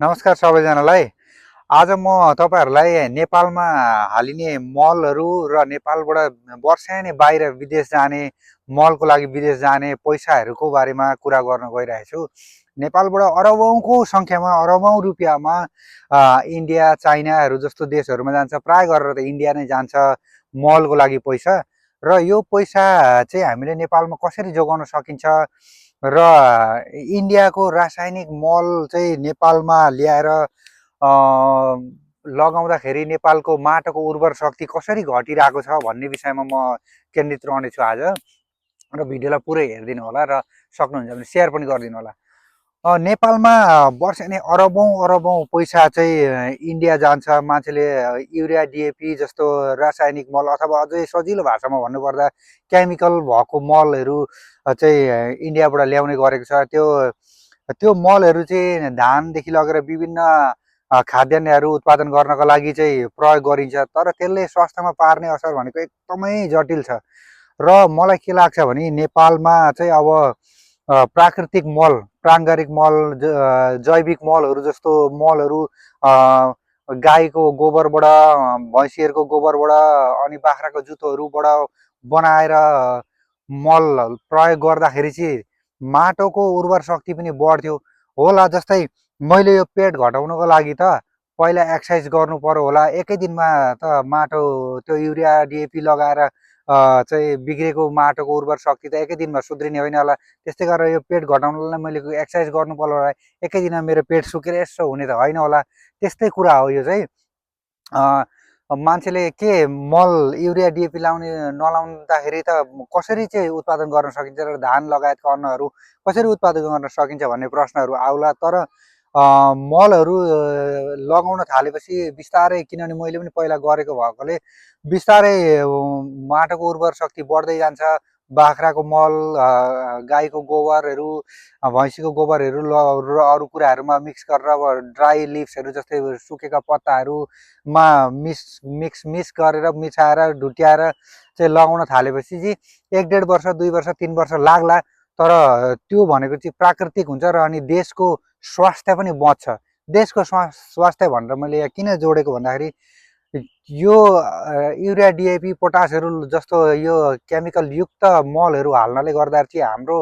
नमस्कार सबैजनालाई। आज म तपाईहरुलाई नेपालमा हालिने मलहरु र नेपालबाट वर्षेनी बाहिर विदेश जाने मलको लागि विदेश जाने पैसाहरुको बारेमा कुरा गर्न गइरहेको छु। नेपालबाट अरबौंको संख्यामा अरबौं रुपैयाँमा इन्डिया, चाइनाहरु जस्तो देशहरुमा जान्छ। प्राय गरेर त इन्डिया नै जान्छ मलको लागि पैसा। र यो पैसा चाहिँ हामीले नेपालमा कसरी जोगाउन सकिन्छ र इन्डियाको रासायनिक मल चाहिँ नेपालमा ल्याएर लगाउँदाखेरि नेपालको माटोको उर्वर शक्ति कसरी घटिरहेको छ भन्ने विषयमा म केन्द्रित रहनेछु आज। र भिडियोलाई पुरै हेरिदिनु होला र सक्नुहुन्छ भने शेयर पनि गरिदिनु होला। नेपालमा वर्षेनी अरबौं पैसा चाहिँ इन्डिया जान्छ। मान्छेले युरिया, डिएपी जस्तो रासायनिक मल अथवा अझै सजिलो भाषामा भन्नुपर्दा केमिकल भएको मलहरू चाहिँ इन्डियाबाट ल्याउने गरेको छ। त्यो मलहरू चाहिँ धानदेखि लगेर विभिन्न खाद्यान्नहरू उत्पादन गर्नको लागि चाहिँ प्रयोग गरिन्छ। तर त्यसले स्वास्थ्यमा पार्ने असर भनेको एकदमै जटिल छ। र मलाई के लाग्छ भने नेपालमा चाहिँ अब प्राकृतिक मल, प्राङ्गारिक मल, जैविक मलहरू जस्तो मलहरू गाईको गोबरबाट, भैँसीहरूको गोबरबाट अनि बाख्राको जुतोहरूबाट बनाएर मल प्रयोग गर्दाखेरि चाहिँ माटोको उर्वर शक्ति पनि बढ्थ्यो होला। जस्तै मैले यो पेट घटाउनको लागि त पहिला एक्सर्साइज गर्नु पर्यो होला। एकै दिनमा त माटो त्यो युरिया, डिएपी लगाएर चाहिँ बिग्रेको माटोको उर्वर शक्ति त एकै दिनमा सुध्रिने होइन होला। त्यस्तै गरेर यो पेट घटाउनलाई मैले एक्सर्साइज गर्नु पर्यो होला। एकै दिनमा मेरो पेट सुकेर यसो हुने त होइन होला। त्यस्तै कुरा हो यो चाहिँ। मान्छेले के मल युरिया, डिएपी नलाउँदाखेरि त कसरी चाहिँ उत्पादन गर्न सकिन्छ र धान लगायतका अन्नहरू कसरी उत्पादन गर्न सकिन्छ भन्ने प्रश्नहरू आउला। तर मलहरू लगाउन थालेपछि बिस्तारै, किनभने मैले पनि पहिला गरेको भएकोले बिस्तारै माटोको उर्वर शक्ति बढ्दै जान्छ। बाख्राको मल, गाईको गोबरहरू, भैँसीको गोबरहरू र अरू कुराहरूमा मिक्स गरेर ड्राई लिभ्सहरू जस्तै सुकेका पत्ताहरूमा मिक्स गरेर मिसाएर ढुट्याएर चाहिँ लगाउन थालेपछि चाहिँ 1.5 वर्ष, 2 वर्ष, 3 वर्ष लाग्ला। तर त्यो भनेको चाहिँ प्राकृतिक हुन्छ र अनि देशको स्वास्थ्य पनि बच्छ। देशको स्वास्थ्य भनेर मैले यहाँ किन जोडेको भन्दाखेरि यो युरिया, डिएपी, पोटासहरू जस्तो यो केमिकल युक्त मलहरू हाल्नाले गर्दा चाहिँ हाम्रो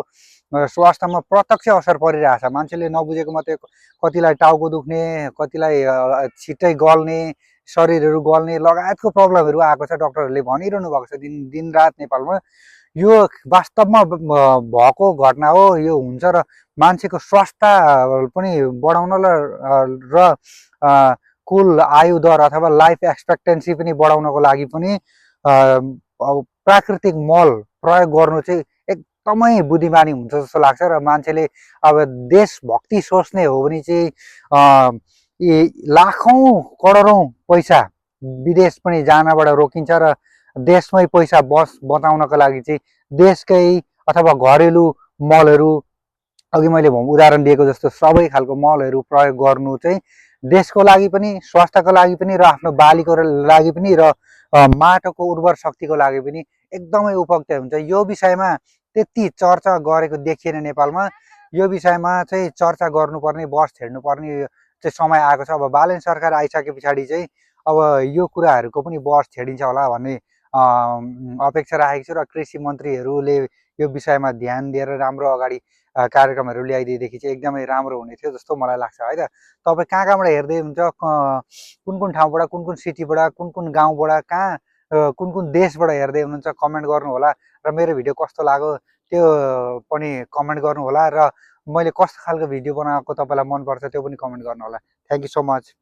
स्वास्थ्यमा प्रत्यक्ष असर परिरहेछ। मान्छेले नबुझेको मात्रै कतिलाई टाउको दुख्ने, कतिलाई छिट्टै गल्ने, शरीरहरू गल्ने लगायतको प्रब्लमहरू आएको छ। डाक्टरहरूले भनिरहनु भएको छ दिन रात नेपालमा। यो वास्तवमा भएको घटना हो, यो हुन्छ र मान्छेको स्वास्थ्य पनि बढाउन र कुल आयु दर अथवा लाइफ एक्सपेक्टेन्सी पनि बढाउनको लागि पनि प्राकृतिक मल प्रयोग गर्नु चाहिँ एकदमै बुद्धिमानी हुन्छ जस्तो लाग्छ। र मान्छेले अब देशभक्ति सोच्ने हो भने चाहिँ लाखौं करोडौं पैसा विदेश पनि जानबाट रोकिन्छ र देशमै पैसा बचाउनको लागि चाहिँ देशकै अथवा घरेलु मलहरू, अघि मैले उदाहरण दिएको जस्तो सबै खालको मलहरू प्रयोग गर्नु चाहिँ देशको लागि पनि, स्वास्थ्यको लागि पनि र आफ्नो बालीको लागि पनि र माटोको उर्वर शक्तिको लागि पनि एकदमै उपयुक्त हुन्छ। यो विषयमा त्यति चर्चा गरेको देखिएन नेपालमा। यो विषयमा चाहिँ चर्चा गर्नुपर्ने, बस छेड्नुपर्ने चाहिँ समय आएको छ। अब बालेन सरकार आइसके पछाडि चाहिँ अब यो कुराहरूको पनि बस छेडिन्छ होला भन्ने अपेक्षा राखेको छु। र कृषि मन्त्रीहरूले यो विषयमा ध्यान दिएर राम्रो अगाडि कार्यक्रमहरू ल्याइदिएदेखि चाहिँ एकदमै राम्रो हुने थियो जस्तो मलाई लाग्छ है त। तपाईँ कहाँबाट हेर्दै हुन्छ, कुन ठाउँबाट, कुन सिटीबाट, कुन गाउँबाट, कुन देशबाट हेर्दै हुनुहुन्छ कमेन्ट गर्नु होला। र मेरो भिडियो कस्तो लाग्यो त्यो पनि कमेन्ट गर्नु होला। र मैले कस्तो खालको भिडियो बनाएको तपाईँलाई मनपर्छ त्यो पनि कमेन्ट गर्नु होला। Thank you so much.